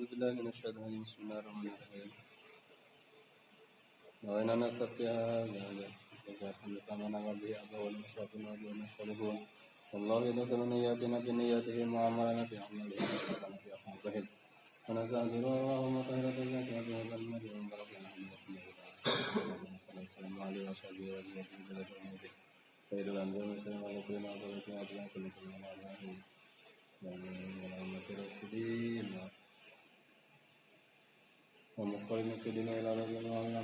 أعوذ بالله من الشيطان الرجيم. بسم الله الرحمن الرحيم. وإنا نستفتيها والله يدخل نياتنا بنياتهم وعملنا في أعمالهم وأخلاقنا في أخلاقهم ونستغفره اللهم طهرة ذاتنا بهذا المجد وبركنا السلام عليه وصحبه وسلم سيد الأنبياء والمرسلين وعلى كل ما أطلع كل ما عليه ومقرن سيدنا إلى ربنا وعلى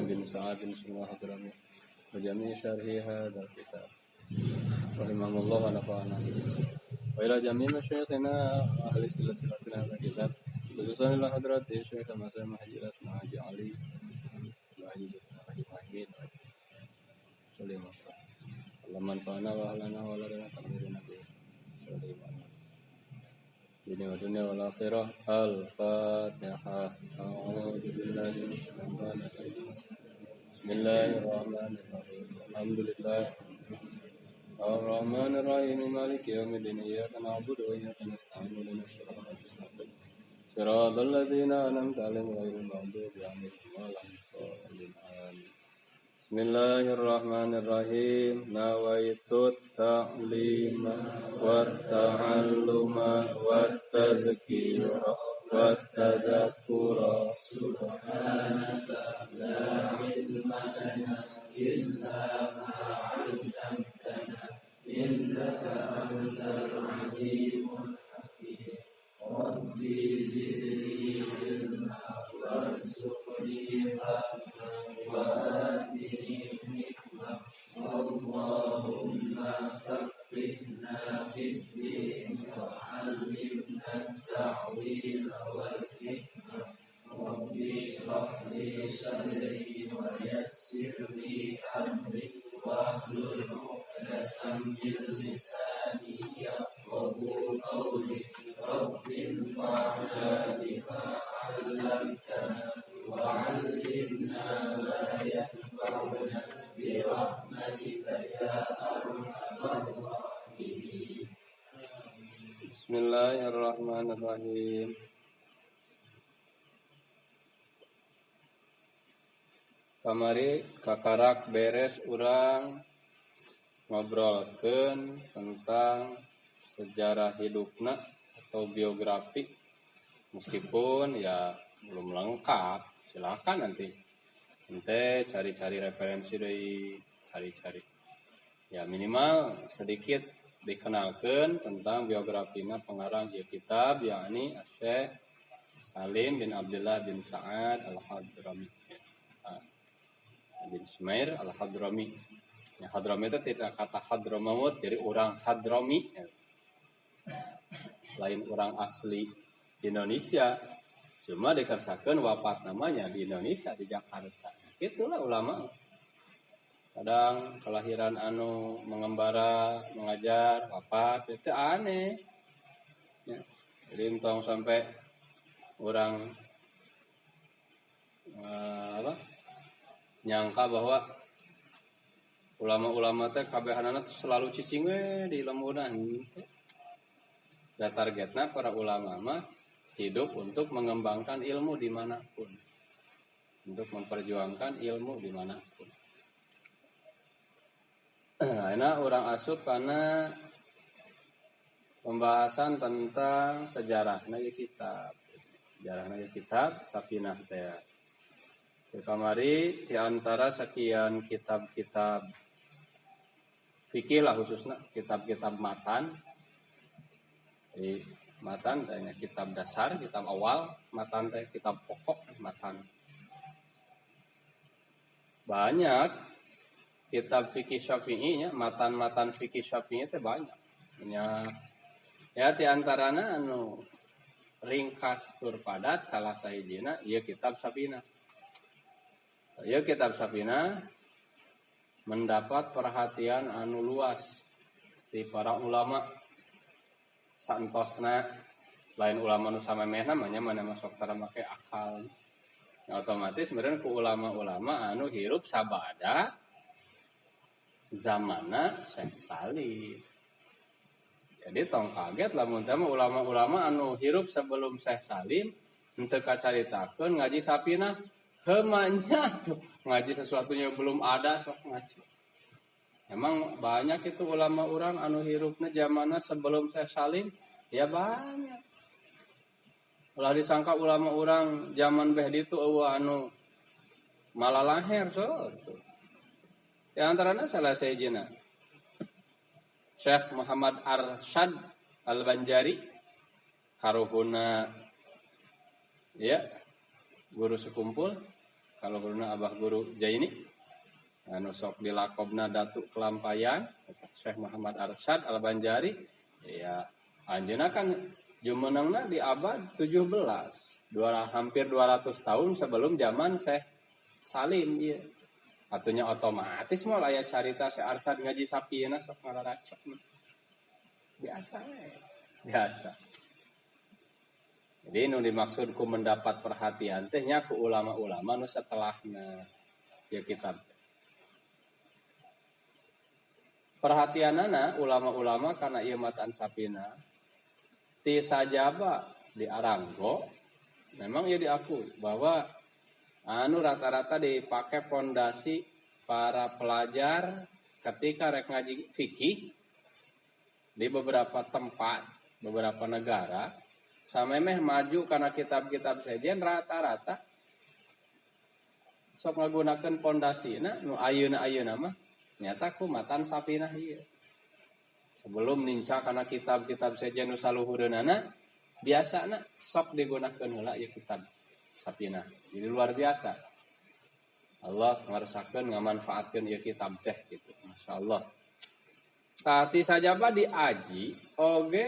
بن سعد بن سلمة حضرمي وجميع شرح هذا الكتاب رحمه الله ونفعنا به وإلى جميع مشايخنا أهل سلسلتنا هذا الكتاب خصوصا إلى حضرة الشيخ المسيح حاجي الأسماء حاجي علي حاجي حاجي مهيمين سليم اللهم انفعنا وأهلنا وولدنا تقديرنا به سليم dunia dunia wal akhirah. Al-Fatihah. A'udzu billahi minasy syaithanir rajim. Bismillahirrahmanirrahim. Alhamdulillah Ar-Rahmanir Rahim. Maliki yaumiddin. Iyyaka na'budu wa iyyaka nasta'in. Ihdinas siratal mustaqim. Siratal ladzina an'amta 'alaihim ghairil maghdubi 'alaihim waladdallin. Amin. Bismillahirrahmanirrahim. Nawaitu ta'lima wa ta'alluma wa tadhkira wa tadhakkura. Subhanaka la ilma lana illa ma 'allamtana innaka antal alimul hakim. Rabbi zidni ilma warzuqni fahma wa atini hikmah. Allahumma faqqihna fid-din wa 'allimna at-ta'wil wal hikmah. Rabbi shrah li sadri wa yassir li amri wahlul 'uqdatam min lisani yafqahu qawli. Rabbi anfa'na bima 'allamtana wa 'allimna ma yanfa'una birahmatika ya arhamar rahimin. Bismillahirrahmanirrahim. Kamari kakarak beres urang ngobrolkeun tentang sejarah hidupna atau biografi, meskipun ya belum lengkap, silakan nanti ente cari-cari referensi dari cari-cari. Ya minimal sedikit dikenalkan tentang biografinya pengarang ieu kitab, yakni Syekh Salim bin Abdullah bin Sa'ad Al-Hadrami. Bin Sumair Al-Hadrami. Ya, Hadrami itu tidak kata Hadramaut, jadi orang Hadrami. Ya. Lain orang asli Indonesia. Cuma dikersakan wafat namanya di Indonesia, di Jakarta. Itulah ulama. Kadang kelahiran anu mengembara, mengajar, wafat, itu aneh. Ya. Jadi entong sampai orang nyangka bahwa ulama-ulama teh kabehanana selalu cicing we di lembunan. Da targetna para ulama mah hidup untuk mengembangkan ilmu dimanapun, untuk memperjuangkan ilmu dimanapun. Nah, orang asup karena pembahasan tentang sejarah na kitab, sejarah na kitab Safinah teh. Kamari di antara sekian kitab-kitab fikih lah khususnya kitab-kitab matan. Jadi matan tanya kitab dasar, kitab awal, matan teh kitab pokok, matan. Banyak kitab fikih Syafi'i-nya, matan-matan fikih Syafi'i teh banyak. Banyak. Ya di antarana anu ringkas tur padat salah sahijina ieu kitab Safinah. Ieu kitab Safinah mendapat perhatian anu luas di para ulama. Santosna lain ulama nu samemehna mah nya mana masuk tara make akal. Nah, otomatis meureun ku ulama-ulama anu hirup sabada zamana Syekh Salim. Jadi tong kaget lamun teh ulama-ulama anu hirup sebelum Syekh Salim henteu kacaritakeun ngaji Safinah hemanya tuh ngaji sesuatunya belum ada sok ngaji. Emang banyak itu ulama orang anu hirupna zamanna sebelum Syekh Salim ya banyak. Ulah disangka ulama orang zaman beh ditu eueuh anu malalaher so. Di antarana salah sahijina Syekh Muhammad Arsyad Al-Banjari karuhuna ya guru sekumpul kalau guruna Abah Guru Jaini anu sok dilakobna Datuk Kelampayan Syekh Muhammad Arsyad Al-Banjari ya anjeunna kan jumenengna di abad 17 hampir 200 tahun sebelum zaman Syekh Salim ieu. Atunya otomatis moal aya carita Syekh Arsyad ngaji Safinah sok ngararacok. Biasa biasa. Jadi nu dimaksud ku mendapat perhatian teh nya ku ulama-ulama nu setelahna ieu kitab. Perhatianana ulama-ulama kana ieu matan Safinah ti sajaba di Aranggo memang ieu diakui bahwa anu rata-rata dipakai pondasi para pelajar ketika rek ngaji fikih di beberapa tempat, beberapa negara samemeh maju karena kitab-kitab sejen rata-rata sok ngagunakeun pondasina nu ayeuna-ayeuna mah nyata ku matan Safinah ieu. Sebelum ninca karena kitab-kitab sejen nu saluhureunana biasana sok digunakeun heula ieu kitab Safinah. Jadi luar biasa. Allah ngaresakeun ngamanfaatkeun ieu kitab teh gitu. Masyaallah. Tati sajaba diaji oge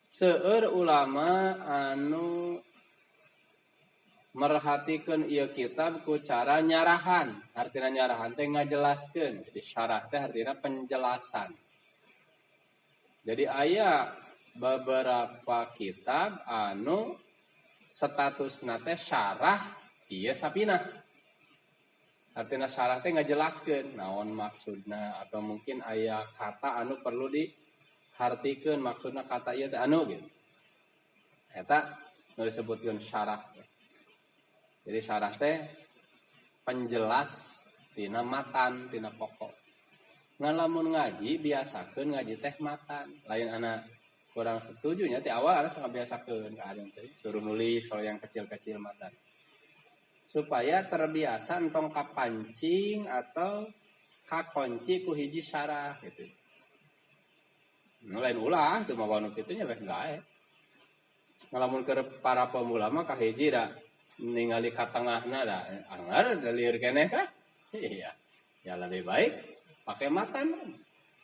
seueur ulama anu merhatikeun ieu kitab ku cara nyarahan. Artina nyarahan teh ngajelaskeun. Jadi syarah teh artina penjelasan. Jadi aya beberapa kitab anu statusna teh syarah ieu Safinah. Artina syarah teh ngajelaskeun naon maksudna atau mungkin aya kata anu perlu dihartikeun maksudna kata ieu teh anu gitu. Eta nu disebutkeun syarah. Jadi syarah teh penjelas tina matan, tina pokok. Ngan lamun ngaji biasakeun ngaji teh matan. Lain anak kurang setujunya ti awal harus ngabiasakeun ka aden teh suruh nulis kalau yang kecil-kecil matan. Supaya terbiasa entong kapancing atau kakunci ku hiji syarah gitu. Nu lain ulah teu mawa nu kitu nya beh gae. Ngalamun keur para pemula mah kahiji da ningali ka tengahna da anggar lieur keneh kah? Iya. Ya lebih baik pakai matan.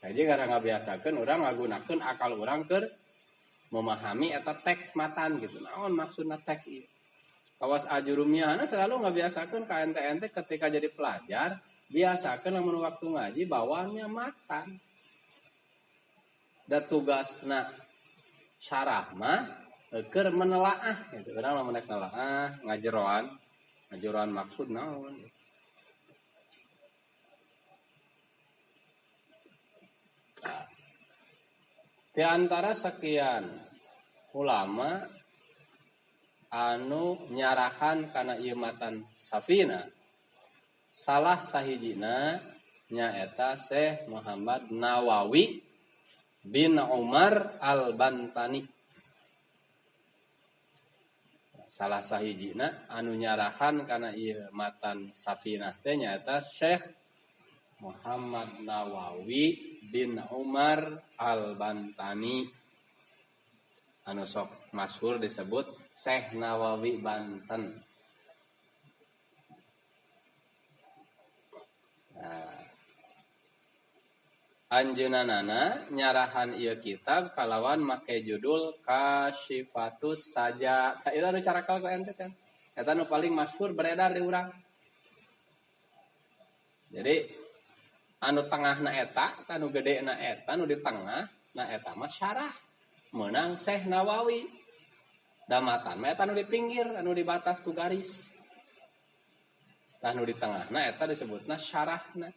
Jadi karena ngabiasakeun urang ngagunakeun akal urang keur memahami eta teks matan gitu. Naon maksudna teks ieu? Kawas ajurumiyahna selalu ngabiasakeun ka ente-ente ketika jadi pelajar, biasakeun lamun waktu ngaji bawaannya matan. Da tugasna syarah mah keur menelaah gitu. Urang lamun rek nelaah ngajeroan maksud naon. Nah, di antara sekian ulama anu nyarahan kana ieu matan Safinah, salah sahijina nyaeta Syekh Muhammad Nawawi bin Umar Al-Bantani. Salah sahijina anu nyarahan kana ieu matan Safinah teh nyaeta Syekh Muhammad Nawawi bin Umar Al-Bantani anu sok masyhur disebut Syekh Nawawi Banten. Nah, anjeunana nyarahan ieu kitab kalawan make judul Kasyifatus Saja. Tah ieu anu carakal ku ente kan. Eta nu paling masyhur beredar di urang. Jadi anu tengahna eta, anu gedena eta, anu di tengah na eta mah syarah meunang Syekh Nawawi. Da matan mah eta anu di pinggir, anu di batas ku garis. Tah nu di tengahna eta disebutna syarahna.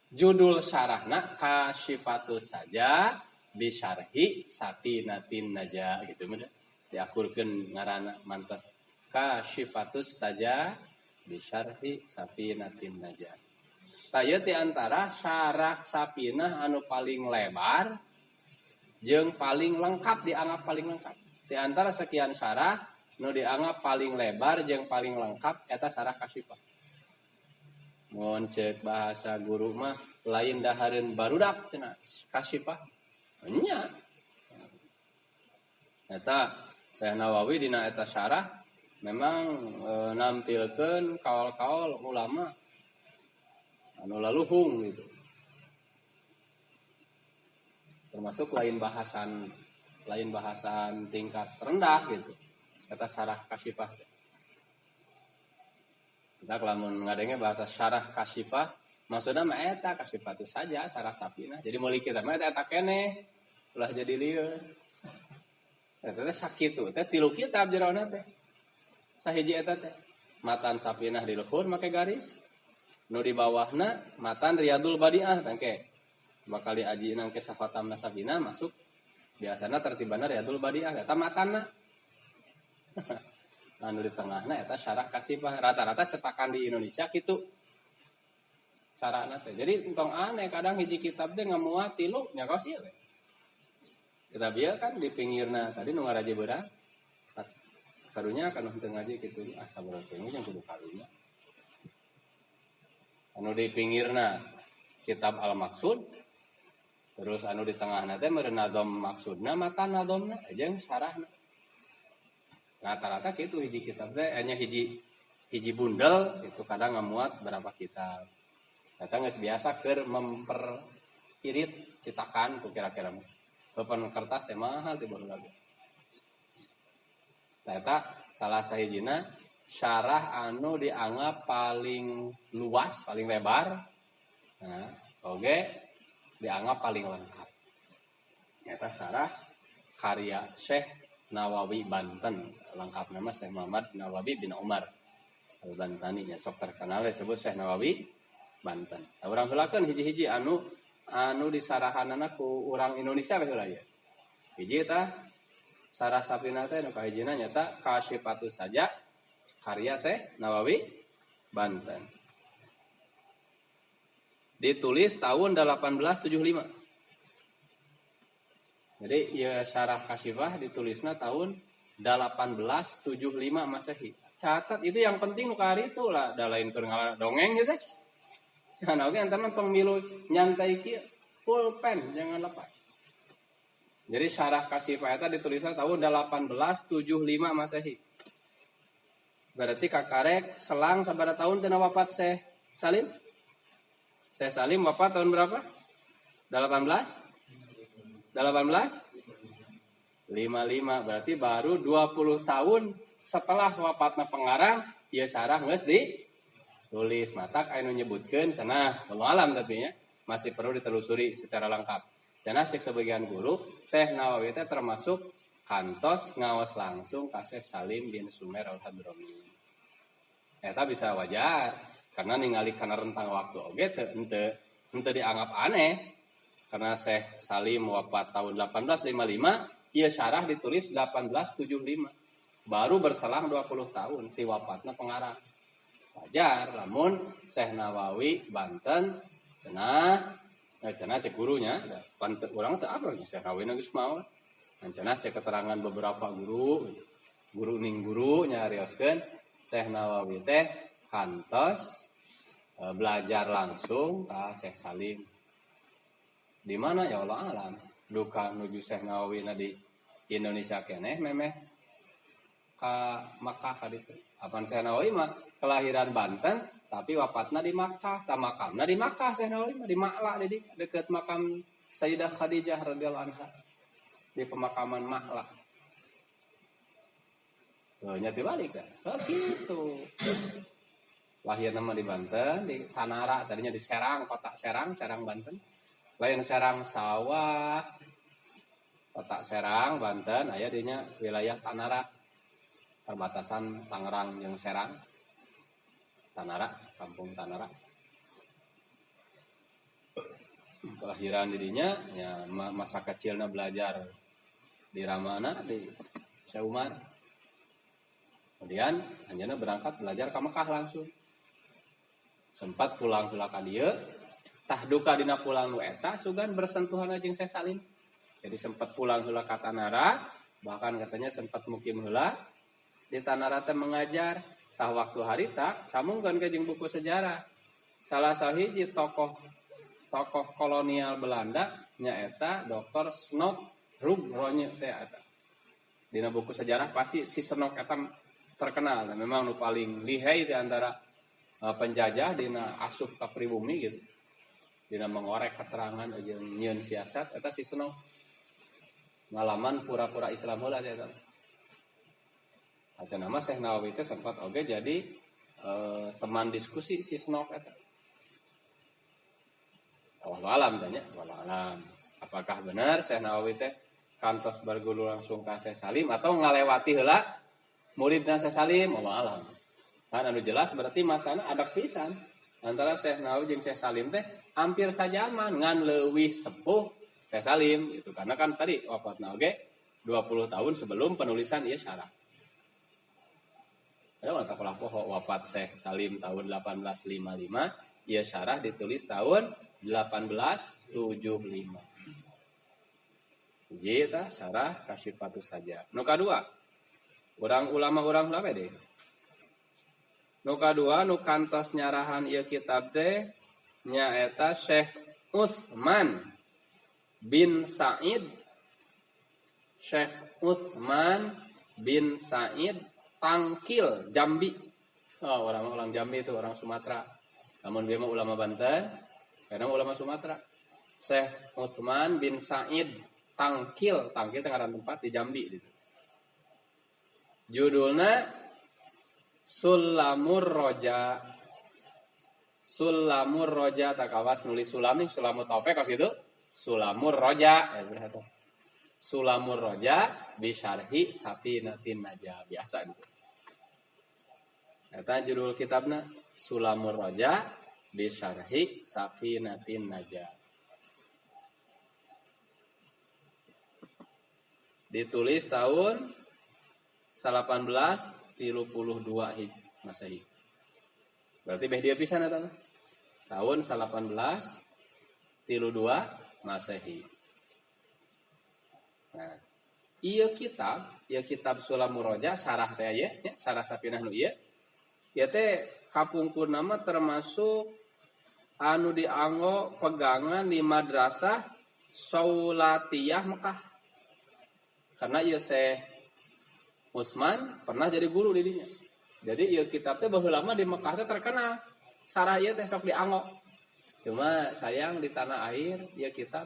Judul syarahna Kasyifatus Saja bisyarhi Safinatin Najah gitu mah diakurkeun ngaranna mantas Kasyifatus Saja bisyarhi Safinatin Najah. Tah ieu ti antara syarah Safinah anu paling lebar jeung paling lengkap, dianggap paling lengkap. Di antara sekian syarah nu dianggap paling lebar jeung paling lengkap eta syarah Kasyifah. Mun ceuk bahasa guru mah lain dahareun barudak cenah Kasyifah. Nya. Eta Syekh Nawawi dina eta syarah memang nampilkeun kaul-kaul ulama anu laluhung gitu. Termasuk lain bahasan tingkat rendah gitu. Kata syarah Kasyifah. Kita lamun ngadenge bahasa syarah Kasyifah, maksudna mah eta Kasyifah itu saja syarah Safinah. Jadi meuli kita mah eta keneh ulah jadi lieur. Eta teh sakitu teh tilu kitab jerona teh. Sahiji eta teh matan Safinah di luhur make garis. Nu di bawahna matan Riyadul Badiah tangke. Bakal diajina ke safatamna Safinah masuk biasana tertibana Riyadul Badiah eta matanna. Anu di tengahna eta syarah Kasyifah, rata-rata cetakan di Indonesia kitu carana teh. Jadi entong aneh kadang hiji kitab teh ngamuat tilu nya kaos ieu we. Kitab ieu kan di pinggirna tadi nu ngaraji beurang. Karunya kan henteu ngaji kitu ah sabar teh jeung kudu karunya. Anu di pinggirna kitab Al-Maqsud, terus anu di tengahna teh meureun nadom maksudna matan nadomna jeung syarahna. Rata-rata kitu hiji kitab teh hanya hiji bundel itu kadang ngamuat berapa kitab. Eta geus biasa keur memperirit cetakan ku kira-kira mah. Papan kertas teh mahal teh baheula ge. Nah, eta salah sahijina syarah anu dianggap paling luas, paling lebar. Nah, oge dianggap paling lengkap. Eta syarah karya Syekh Nawawi Banten, lengkap nama Syekh Muhammad Nawawi bin Umar Al-Bantani, nya sok terkenal disebut Syekh Nawawi Banten. Nah, urang heulakeun hiji-hiji anu disarahanana ku urang Indonesia we heula ieu. Hiji tah sarah Safinah teh nu kahijina nyata Kasyifatus Saja karya Syekh Nawawi Banten. Ditulis tahun 1875. Jadi ya syarah Kasyifah ditulisna tahun 1875 Masehi. Catat itu yang penting nu ka itu lah, da lain keur dongeng gitu. Jangan oge antarna tong milu nyantai kieu, pulpen jangan lepas. Jadi syarah Kasyifah eta ditulisna tahun 1875 Masehi. Berarti kakarek selang sabaraha tahun tina wafat Syekh Salim? Syekh Salim wafat tahun berapa? 18? 18? 55, berarti baru 20 tahun setelah wafatna pengarang, ieu syarah geus ditulis. Matak anu nyebutkeun cenah, wallahu alam tapi nya masih perlu ditelusuri secara lengkap. Cenah cek sebagian guru, Syekh Nawawi teh termasuk kantos ngawas langsung ka Syekh Salim bin Sumer Al-Hadrami. Eta bisa wajar karena ningali kana rentang waktu oge teu henteu dianggap aneh. Karena Syekh Salim wafat tahun 1855, ieu syarah ditulis 1875. Baru berselang 20 tahun ti wafatna pengarang. Wajar lamun Syekh Nawawi Banten cenah cek gurunya, pan urang teu apa Syekh Nawawi geus maot. Cenah cek keterangan beberapa guru, guru ning guru nyarioskeun Syekh Nawawi teh kantos belajar langsung ka Syekh Salim. Di mana ya Allah alam, duka nuju Syekh Nawawi na di Indonesia keneh memeh ka Makkah ka ditu. Apan Syekh Nawawi mah kelahiran Banten tapi wafatna di Makkah, ta makamna di Makkah Syekh Nawawi mah di Ma'la di deket makam Sayyidah Khadijah radhiyallahu anha di pemakaman Ma'la. Tuh nya tibalik kan. Oh gitu. Lahir nama di Banten, di Tanara, tadinya di Serang, kota Serang, Serang Banten. Lain Serang sawah, Kota Serang, Banten, aya dinya wilayah Tanara. Perbatasan Tangerang jeung Serang. Tanara, kampung Tanara. Kelahiran dirinya ya masa kecilnya belajar di Ramana di Syekh Umar. Kemudian anjeunna berangkat belajar ke Mekah langsung. Sempat pulang heula ka dieu, tah duka dina pulang nu eta sugan bersentuhan jeung Syekh Salim. Jadi sempat pulang heula ka Tanara, bahkan katanya sempat mukim heula di Tanara teh mengajar. Tah waktu harita sambungkeun ke jeung buku sejarah. Salah sahiji tokoh kolonial Belanda nyaeta Dr. Snok Rug Ronye teh eta. Dina buku sejarah pasti si Snok eta terkenal dan memang nu paling lihai di antara penjajah dina asup ka pribumi gitu. Dina mengorek keterangan jeung nyieun siasat eta si Snok. Ngalaman pura-pura Islam heula eta. Acan nama Syekh Nawawi teh sempat oge jadi teman diskusi si Snok eta. Wallahu alam tanya, wallahu alam. Apakah benar Syekh Nawawi teh kantos berguru langsung ka Syekh Salim atau ngalewati heula muridna Syekh Salim? Wallahu alam. Kan anu jelas berarti masana adak pisan antara Syekh Nawawi jeung Syekh Salim teh hampir sajaman ngan leuwih sepuh Syekh Salim gitu karena kan tadi wafatna oge 20 tahun sebelum penulisan ieu syarah. Ada orang tak poho wafat Syekh Salim tahun 1855, ieu syarah ditulis tahun 1875. Hiji tah syarah Kasyifatus Saja. Nu kadua, urang ulama urang heula we deui. Nu kadua nu kantos nyarahan ieu kitab teh nyaeta Syekh Utsman bin Said. Syekh Utsman bin Said Tangkil Jambi. Oh, orang-orang Jambi itu orang Sumatera. Namun dia mah ulama Banten, karena ulama Sumatera. Syekh Utsman bin Said Tangkil, Tangkil ngaran tempat di Jambi gitu. Judulnya Sulamur Roja. Sulamur Roja takawas nulis sulam nih, Sulamut Taufik kos gitu. Sulamur Roja, ya berarti. Sulamur Roja bisyarhi Safinatin Najah biasa gitu. Eta judul kitabna Sulamur Roja bisyarhi Safinatin Najah. Ditulis tahun 1832 Masehi. Berarti beh dia pisan eta mah. Tahun 1832 Masehi. Nah, ieu kitab Sulamur Roja sarah teh ieu nya, sarah Safinah nu ieu. Ieu teh kapungkurna mah termasuk anu dianggo pegangan di Madrasah Saulatiyah Mekah. Karena ieu Syekh Utsman pernah jadi guru di dinya. Jadi ieu kitab teh baheula mah di Mekah teh terkenal. Sarah ieu teh sok dianggo. Cuma sayang di tanah air ieu kitab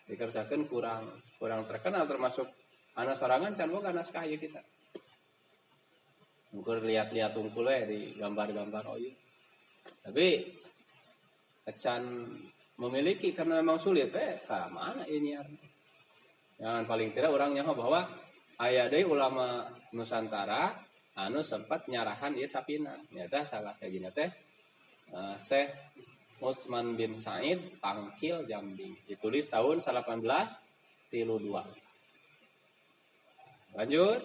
dikerjakeun kurang terkenal termasuk anak sorangan can boga naskah ieu kita. Ukur lihat-lihat unggul we di gambar-gambar oh ieu. Tapi can memiliki karena memang sulit ka mana ini. Jangan paling tidak orang nyaho bahwa aya deui ulama Nusantara anu sempat nyarahan ieu Sapina. Nyata salah kajina teh Syekh Utsman bin Said Tangkil Jambi. Ditulis tahun 1832. Lanjut.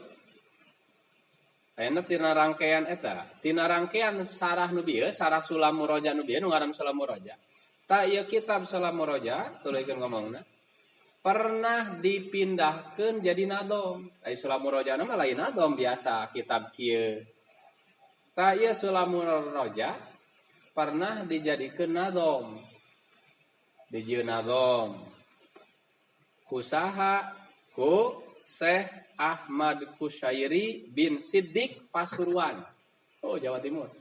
Ayeuna tina rangkaian eta, tina rangkaian sarah nu bieu, sarah Sulamur Roja nu bieu nu ngaran Sulamur Roja. Ta ieu kitab Sulamur Roja tuluykeun ngomongna pernah dipindahkeun jadi nadom. Ai Sulamur Roja mah lain nadom biasa kitab kieu. Ta ieu Sulamur Roja pernah dijadikeun nadom. Dijieun nadom. Kusaha ku Syekh Ahmad Kusyairi bin Siddiq Pasuruan. Oh, Jawa Timur.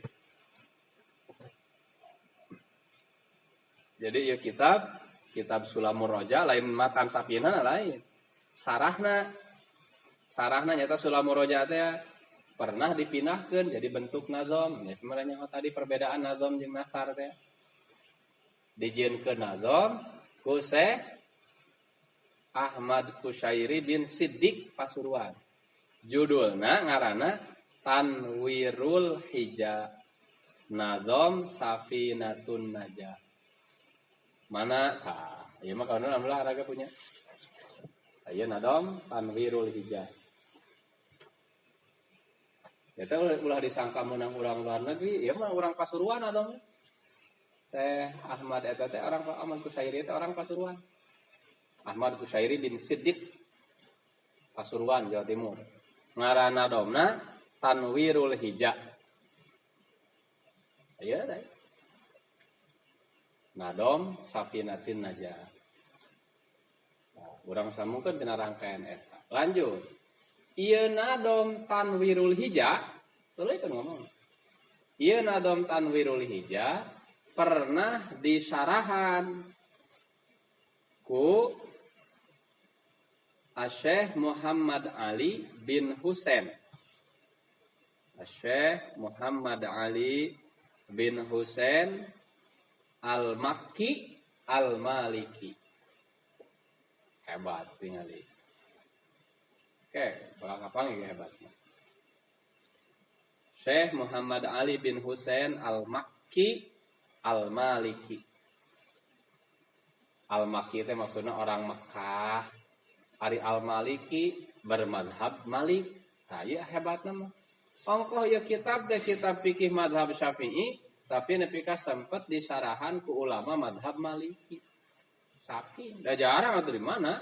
Jadi ieu kitab Sulamur Roja lain matan Sapina lain. Sarahna nyata Sulamur Roja teh pernah dipindahkeun jadi bentuk nazom. Ya sebenarnya tadi perbedaan nazom jeung nasar teh. Dijieunkeun nazom ku Syekh Ahmad Kusyairi bin Siddiq Pasuruan. Judulna ngaranna Tanwirul Hija Nazom Safinatun Najah. Mana? Tah, ieu mah kawan alhamdulillah raga punya. Ieu Nazom Tanwirul Hija. Eta ulah disangka menang urang luar negeri, ieu mah urang Pasuruan atau Syekh Ahmad eta teh orang Ahmad Kusyairi teh orang Pasuruan. Ahmad Kusyairi bin Siddiq Pasuruan, Jawa Timur. Ngaranna domna Tanwirul Hija. Ieu teh. Nadom Safinatin Najah. Nah, urang sambungkeun tina rangkaian eta. Lanjut. Ieu nadom Tanwirul Hija, tuluy kan ngomong. Ieu nadom Tanwirul Hija pernah disarahan ku Syekh Muhammad Ali bin Husain. Syekh Muhammad Ali bin Husain Al-Makki Al-Maliki. Hebat tingali. Oke, bakal kapan ya hebat. Syekh Muhammad Ali bin Husain Al-Makki Al-Maliki. Al-Makki itu maksudnya orang Makkah. Ari Al-Maliki bermadhab Malik. Tah ieu hebatna mah. Ongkoh ieu kitab teh kitab fikih madhab Syafi'i, tapi nepi ka sempet disarahan ku ulama madhab Maliki. Saking, da jarang atuh di mana?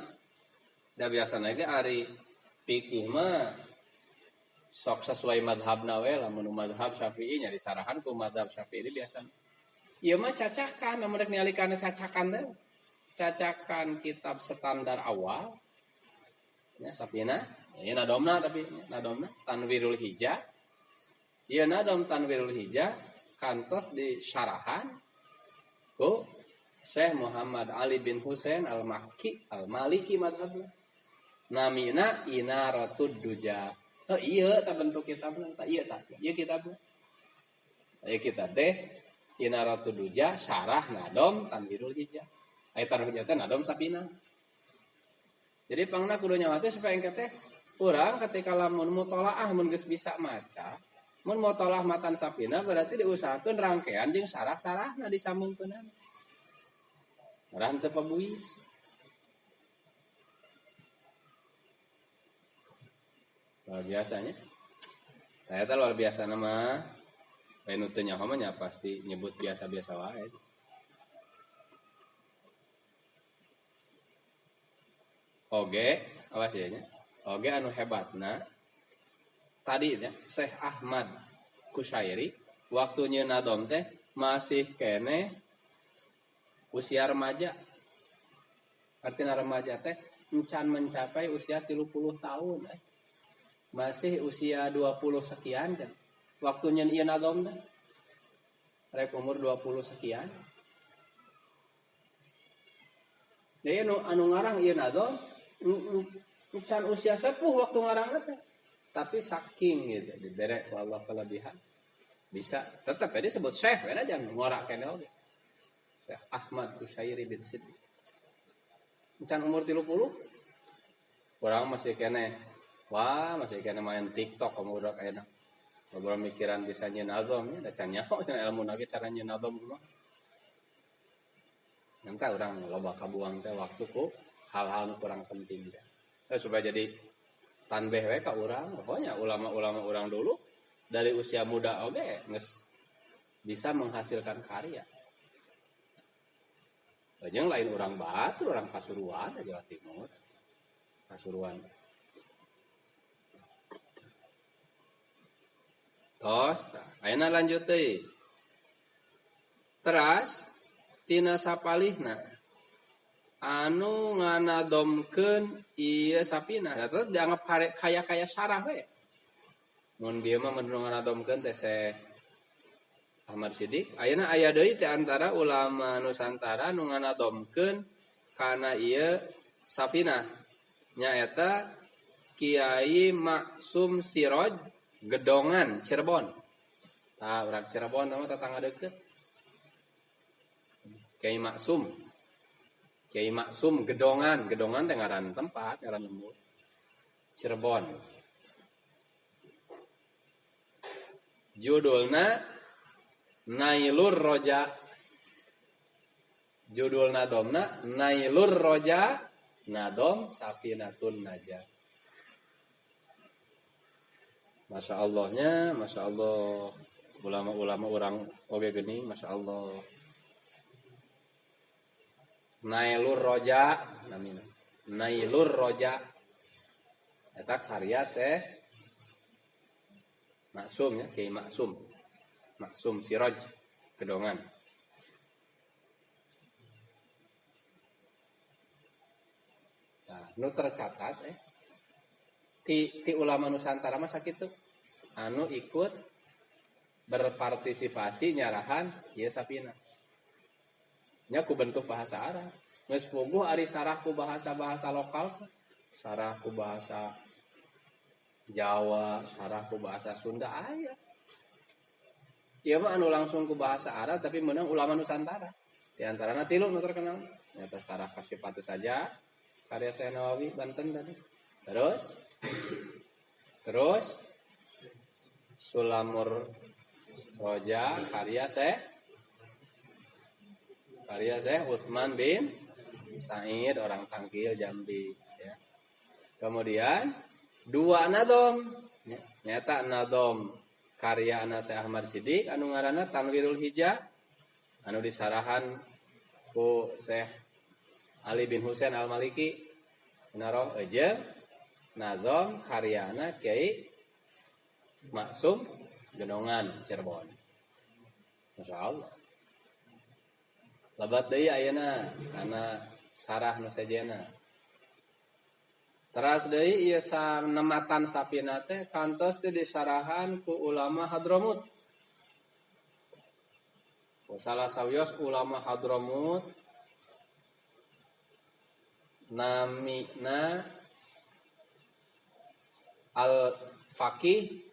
Da biasana ge ari fikih mah sok sesuai madhabna we, lamun madhab Syafi'i nya disarahan ku madhab Syafi'i biasana. Ieu mah cacakan, lamun rek ningali kana cacakan teh. Cacakan kitab standar awal. Ya Safina, ieu nadomna tapi nadomna Tanwirul Hija. Ieu nadom Tanwirul Hija kantos disyarahan ku Syekh Muhammad Ali bin Husain Al-Makki Al-Maliki madhabna. Namina Inaratud Duja. Oh iya ta bentuk kitabna, ta ieu ta. Ieu kitabna. Ieu kitab teh Inaratud Duja syarah nadom Tanwirul Hija. Aya Tanwirul Hija teh nadom Safina. Jadi pangna kudu nyawa teh supaya engke teh urang ketika lamun mutolaah mun geus bisa maca, mun mutolaah matan Safina berarti diusahakeun rangkaian jeung sarah-sarahna disambungkeunana. Marah teu pabuis. Luar biasanya. Saya teh luar biasa nama. Lain nu teu nyaho mah nya pasti nyebut biasa-biasa wae. Oge, awas ya nya. Oge anu hebatna tadi nya Syekh Ahmad Kusyairi waktu nyeun nadom teh masih keneh usia remaja. Artinya remaja teh encan mencapai usia 30 tahun. Masih usia 20 sekian kan. Waktu nyeun ieu nadom teh rek umur 20 sekian. Jadi anu ngarang ieu nadom encan usia sepuh waktu ngarang teh. Tapi saking gitu dibere ku Allah kelebihan bisa tetap ya disebut syekh we jangan ngorak keneh oge. Syekh Ahmad Kusyairi bin Siddiq. Encan umur 30 kurang masih keneh. Wah, masih keneh main TikTok kamu udah enak. Ngobrol mikiran bisa nyeun nazom nya da can nyaho cenah ilmu ge cara nyeun nazom kumaha. Nanti orang loba kabuang teh waktu ku hal-hal nu kurang penting teh. Supaya jadi tanbeh we ka urang, pokoknya ulama-ulama urang dulu dari usia muda oge geus bisa menghasilkan karya. Jeung lain urang Batur, urang Pasuruan, Jawa Timur. Pasuruan. Tos, ayeuna lanjut deui. Teras tina sapalihna anu nganadomkeun ieu sapina da dianggap kaya-kaya sarah we. Mun bieu mah mun nganadomkeun teh Syekh Ahmad Siddiq, ayeuna aya deui teh antara ulama Nusantara nu nganadomkeun kana ieu safina. Nyaeta Kiai Maksum Siroj Gedongan Cirebon. Tah urang Cirebon mah tetangga deukeut. Kiai Maksum. Kiai Maksum Gedongan, Gedongan teh ngaran tempat, ngaran lembur. Cirebon. Judulna Nailur Roja. Judul nadomna Nailur Roja Nadom Safinatun Najah. Masya Allahnya, Masya Allah. Ulama-ulama orang oge geuning, Masya Allah. Nailur Roja namina. Nailur Roja. Eta karya Syekh Maksum ya, Kiai Maksum. Maksum Siraj Gedongan. Nah, nu tercatat ti ulama Nusantara mah sakitu anu ikut berpartisipasi nyarahan ieu sapina. Nya ku bentuk bahasa Arab. Geus puguh ari sarah ku bahasa-bahasa lokal, sarah ku bahasa Jawa, sarah ku bahasa Sunda aya. Ieu mah anu langsung ku bahasa Arab tapi meunang ulama Nusantara. Di antarana tilu nu terkenal. Nyata sarah Kasifatu saja karya Syekh Nawawi Banten tadi. Terus Sulamur Roja karya Syekh Utsman bin Said orang Tangkil Jambi ya. Kemudian dua nadom ya, nyata nadom karya Syekh Ahmad Siddiq anu ngaranna Tanwirul Hijah anu disarahan ku Syekh Ali bin Husain Al-Maliki naroh aja nadom karyana Kiai Maksum Gedongan Cirebon. Masya Allah. Lebat deui ayeuna kana sarah nu sejenna. Teras deui ieu sanematan sapina teh kantos teh disarahan ku ulama Hadramut. Salah sawios ulama Hadramut namina Al-Faqih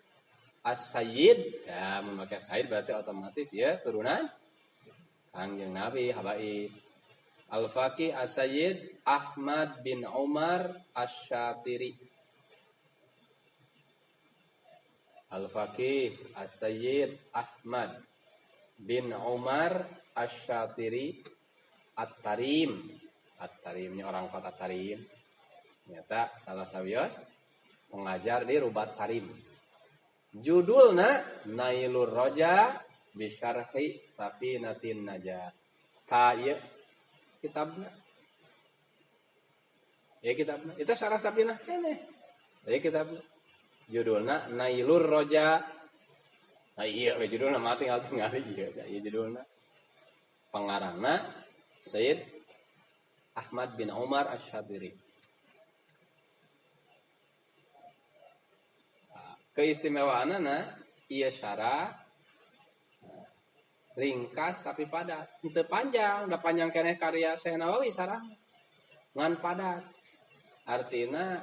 As-Sayyid. Ya, memakai Sayyid berarti otomatis ya turunan Kangjeng Nabi habaib. Al-Faqih As-Sayyid Ahmad bin Umar Asy-Syatiri. Al-Faqih As-Sayyid Ahmad bin Umar Asy-Syatiri At-Tarim. At-Tarimnya orang kota Tarim. Nyata salah sawios pengajar di Rubat Tarim. Judulna Nailur Roja Bisyarhi Safinatin Najah. Ta ieu kitabna. Ya kitabna. Itu syarah Safinah keneh. Ya kitabna. Judulna Nailur Roja. Nah iya we judulna mah tinggal tinggal ieu ieu judulna. Pengarangna Sayyid Ahmad bin Umar Asy-Syatiri. Keistimewaanana ieu syarah ringkas tapi padat. Henteu panjang, udah panjang keneh karya Syekh Nawawi sarah. Ngan padat. Artina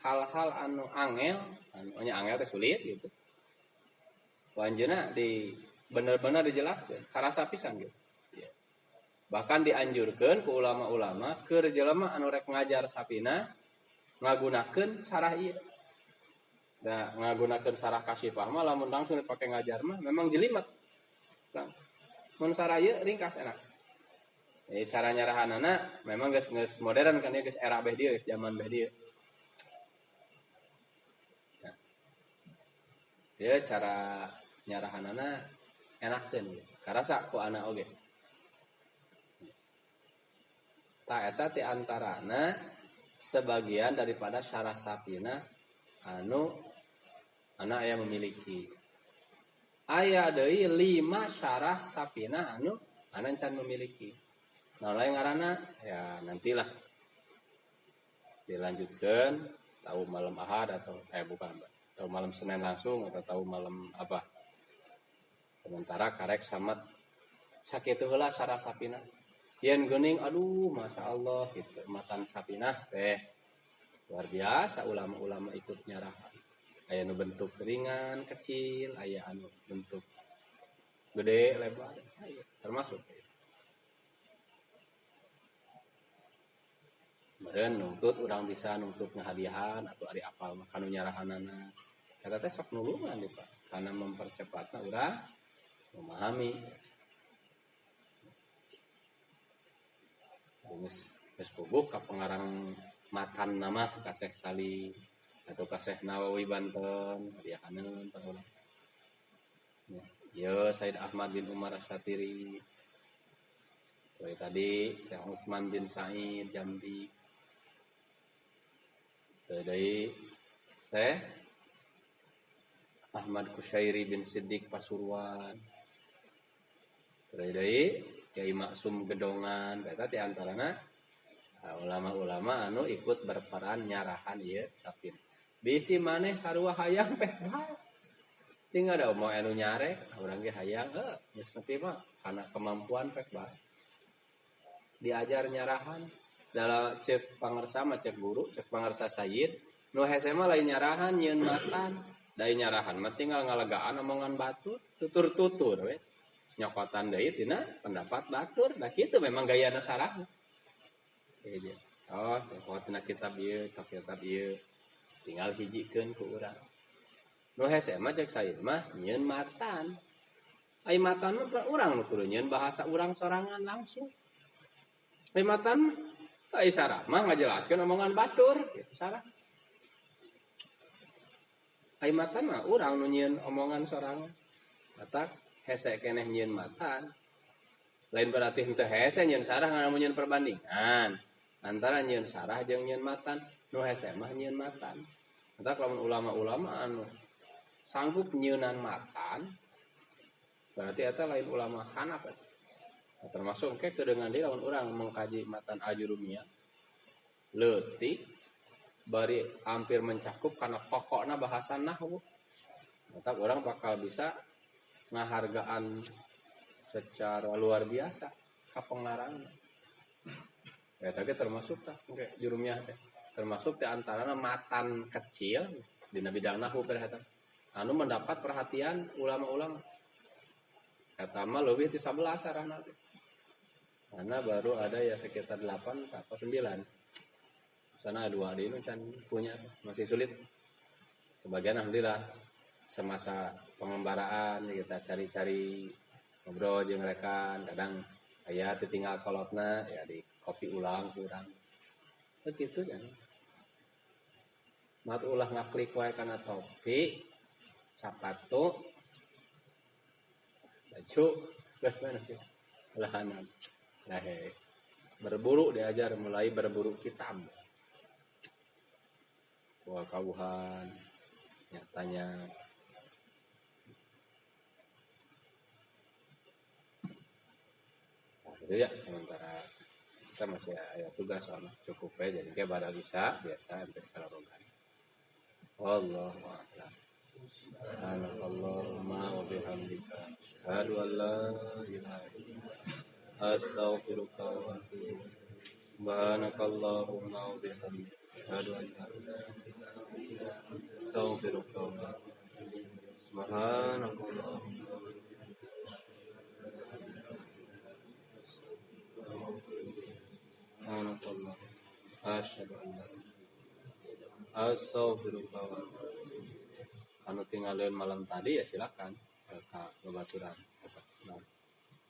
hal-hal anu angel, anu nya angel teh sulit gitu. Ku anjeunna di bener-bener dijelaskeun, karasa pisan gitu. Ya. Bahkan dianjurkeun ku ulama-ulama keur jelema anu rek ngajar sapina ngagunakeun sarah ieu. Da ngagunakeun sarah Kasyifah mah lamun langsung dipake ngajar mah memang jelimet. Nah, mun sarah ieu ringkas enak. Cara nyarahanana memang geus modern kan ya, geus era beh dieu, geus zaman beh dieu. Nah. Ieu cara nyarahanana enakeun gitu. Karasa ku anak oge. Ta eta ti antarana sebagian daripada syarah Safinah anu anak aya memiliki. Aya deui 5 syarah Safinah anu anan can memiliki. Nah lain ngaranna ya nantilah dilanjutkan tahu malam Ahad atau bukan tahu malam Senin langsung atau tahu malam apa. Sementara karek samat sakitu heula syarah Safinah. Yen geuning aduh Masya Allah gitu matan Safinah teh luar biasa ulama-ulama ikut nyarah. Aya nu bentuk ringan kecil, aya anu bentuk gede lebar, aya termasuk. Meureun nuntut urang bisa nuntut ngahadiahan atau ari apal mah kanu nyarahanana. Eta teh sok nulungan deui Pak, karena mempercepatna urang memahami. Geus puguh ka pengarang matan nama ka Syekh Salim atau ka Syekh Nawawi Banten, hadiahaneun pan urang. Ya, Said Ahmad bin Umar Asy-Syatiri. Seperti tadi Syekh Utsman bin Said Jambi. Tadi Syekh Ahmad Kusyairi bin Siddiq Pasuruan. Tadi Kiai Maksum Gedongan, eta di antarana ulama-ulama anu ikut berperan nyarahan ieu sapin. Bisi maneh sarua hayang peh bae. Tinggal ada mau anu nyarek, urang ge hayang heuh geus nepi mah kana kemampuan pek bae. Diajar nyarahan dalam cek pangersa mah cek guru, cek pangersa sayyid, nu hese mah lain nyarahan nyieun matan. Da nyarahan mah tinggal ngalegaan omongan batur, tutur-tutur we. Nyokotan deui tina pendapat batur, da kitu memang gayana sarah. Ieu. Oh, nyokot tina kitab ieu, kitab ieu. Tinggal hijikeun ku urang. Nu hese mah cek sayyid mah nyieun matan. Ai matan mah urang nu kudu nyieun bahasa urang sorangan langsung. Ai matan mah ai sarah mah ngajelaskeun omongan batur, kitu sarah. Ai matan mah urang nu nyieun omongan sorangan. Matak hese keneh nyieun matan. Lain berarti henteu hese nyieun sarah ngan nyieun perbandingan antara nyieun sarah jeung nyieun matan. Nu hese mah nyieun matan. Matak lamun ulama-ulama anu sanggup nyeunan matan berarti eta lain ulama Hanaf eta. Nah, termasuk engke kedengan deui lamun urang mengkaji matan Ajurumiyah leutik bari hampir mencakup karena pokokna bahasa nahwu. Matak urang bakal bisa ngahargaan secara luar biasa ka pengarangna. Eta ge termasuk tah engke Jurumiyah teh. Termasuk di antarana matan kecil dina bidang nahwu eta anu mendapat perhatian ulama-ulama. Eta mah leuwih ti 11 sarahna teh. Karena baru ada ya sekitar 8 atau 9. Sana dua di nu can punya masih sulit. Sebagian alhamdulillah semasa pengembaraan kita cari-cari ngobrol jeung rekan, kadang aya ditinggal kolotna ya di kopi ulang kurang. Begitu kan. Mat ulah ngaklik wae kana topi, sapatu, baju, gimana sih? Ulahanan. Nah, berburu diajar mulai berburu kitab. Wah kawuhan nyatanya. Nah, itu ya sementara kita masih ada tugas soalnya cukup ya jadi kayak pada bisa biasa hampir sararogan. Wallahu a'lam. Subhanakallahumma wa bihamdika asyhadu an la ilaha illa anta astaghfiruka wa atubu ilaik. Subhanakallahumma wa bihamdika asyhadu an la ilaha illa anta astaghfiruka wa atubu ilaik. Subhanakallahumma wa bihamdika subhanakallahumma asyhadu an la astaghfirullah wa atubu ilaik. Anu tinggalin malam tadi ya silakan ke babaturan apa nah,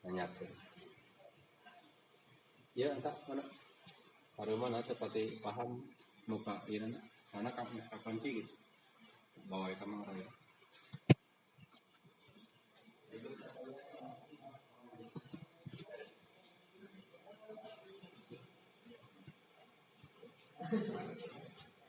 nanyakeun. Ya entah mana baru mana tepati paham muka ieu karena kamu kunci gitu. Bawa ka mang raya.